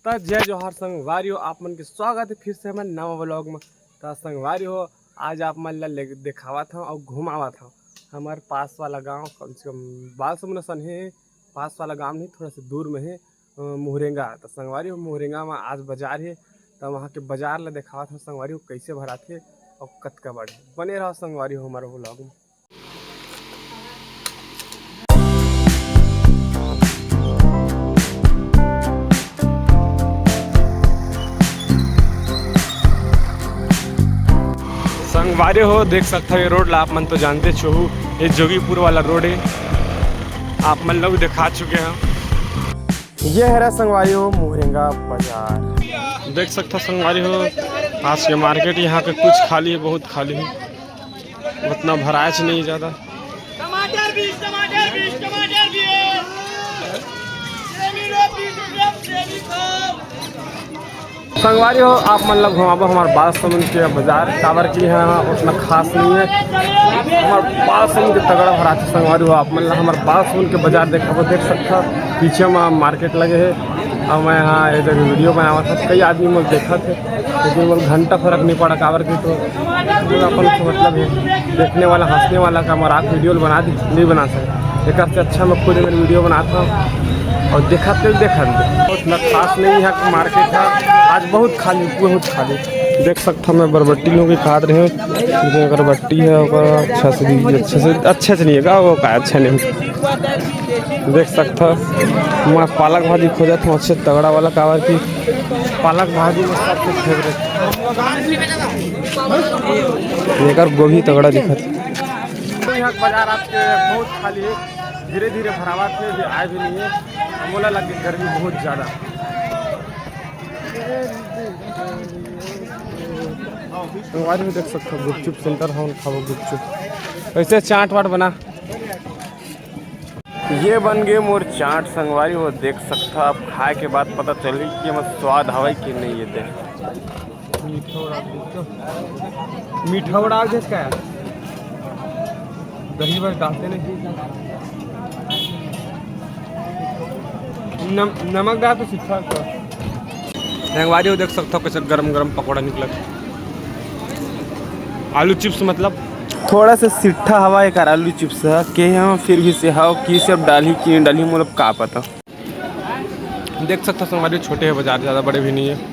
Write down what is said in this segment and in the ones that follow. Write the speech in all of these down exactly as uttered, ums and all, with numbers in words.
त जय जोहार संगवारी हो, आप मन के स्वागत हे फिर से हमर नवा vlog म। त संगवारी हो, आज आप मन ला ले-, देखावत हव अउ घुमावत हव हमर पास वाला गांव, कम से कम बालसमुंद असन हे, पास वाला गांव नहीं, थोड़ा सा दूर में हे, अ, मुहरेंगा। त संगवारी हो, मुहरेंगा म आज बाजार हे, त वहाँ के बाजार ला देखावत हव संगवारी हो, कैसे भराथे अउ कतका बड़े। बने रहो संगवारी हो हमर vlog म। संगवारी हो, देख सकत हव ये रोड ला, आप मन तो जानते हो, ये जोगीपुर वाला रोड हे। आप मन ला भी देखा चुके हव। ये हरे संगवारी हो मुहरेंगा बाजार। देख सकत हव संगवारी हो, आज के मार्केट यहाँ के कुछ खाली हे, बहुत खाली हे, उतना भरायच नहीं ज्यादा। टमाटर बीस, टमाटर बीस, टमाटर बीस। सेमी लो बीस रुपया, सेमी खाओ। संगवारी हो, आप मन ला घुमाबो हमर बालसमुंद के बाजार, काबर कि यहाँ उतना खास नहीं हे। हमर बालसमुंद के तगड़ा भराथे संगवारी हो, आप मन ला हमर बालसमुंद के बाजार देखाबो। देख सकत हव पीछे म मार्केट लगे हे, अउ मैं यहाँ इधर वीडियो बनावत हव, कई आदमी मोला देखत हे, लेकिन मोला घंटा फर्क नहीं पड़ा, काबर कि तो जो अपन से मतलब हे, देखने वाला, हंसने वाला का मजाक वीडियो बना दी, नहीं बना सके। एकर से अच्छा मैं खुद मेरे वीडियो बनात हव अउ देखत के देखत। उतना खास नहीं हे मार्केट हे, आज बहुत खाली, बहुत खाली। देख सकत हव मैं बरबट्टी लोग के काट रहे हव, जो अगरबत्ती हे ओकर अच्छा से दीजिए, अच्छे से, अच्छे से नहीं हे का, वो का अच्छा नहीं। देख सकत हव मैं पालक भाजी खोजत हव अच्छे तगड़ा वाला, काबर कि पालक भाजी में सबसे फेवरेट। एकर गोभी तगड़ा दिखत। तो यहाँ के बाजार आज के बहुत खाली हे, धीरे धीरे भरावत हे, अभी आए भी नहीं हे। मोला लगे गर्मी बहुत ज्यादा। संगवारी हो देख सकत हव गुपचुप सेंटर, हमन खाबो गुपचुप। ऐसे चाट वाट बना। ये बन गे मोर चाट संगवारी हो, देख सकत हव, अब खाए के बाद पता चलही कि एमा स्वाद हवय कि नहीं। ये दे मीठा उड़ा दे तो। मीठा उड़ा दे इसका यार। दही बस डालते नहीं। नम-, नमक डाल तो सिट्ठा कर। संगवारी हो देख सकत हव, कैसे गरम गरम पकौड़ा निकलत। आलू चिप्स मतलब। थोड़ा सा सिट्ठा हवा एकर आलू चिप्स ह, के हम फिर भी से हव कि सब डालही कि नहीं डालही, मोला का पता। देख सकत हव संगवारी, छोटे हे बाजार, ज़्यादा बड़े भी नहीं हे।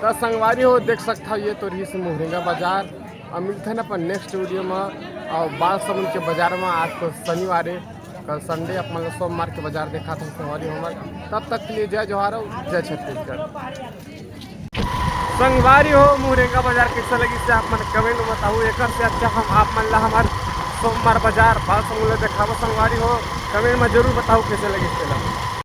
त संगवारी हो देख सकत हव, ये तो रहिस मुहरेंगा बाजार। अब मिलथन अपन नेक्स्ट वीडियो म। अउ बालसमुंद के बाजार म, आज तो शनिवार हे, कल संडे, अपन ला सोमवार के बाजार देखात हन संगवारी हो हमर। तब तक के लिए जय जोहार अउ जय छत्तीसगढ़। संगवारी हो, मुहरेंगा बाजार कैसे लगिस हे आप मन कमेंट में बताहू। एकर से अच्छा हम आप मन ला हमर सोमवार बाजार बालसमुंद ला देखाबो संगवारी हो, कमेंट में जरूर बताहू कैसे लगिस हे तेला।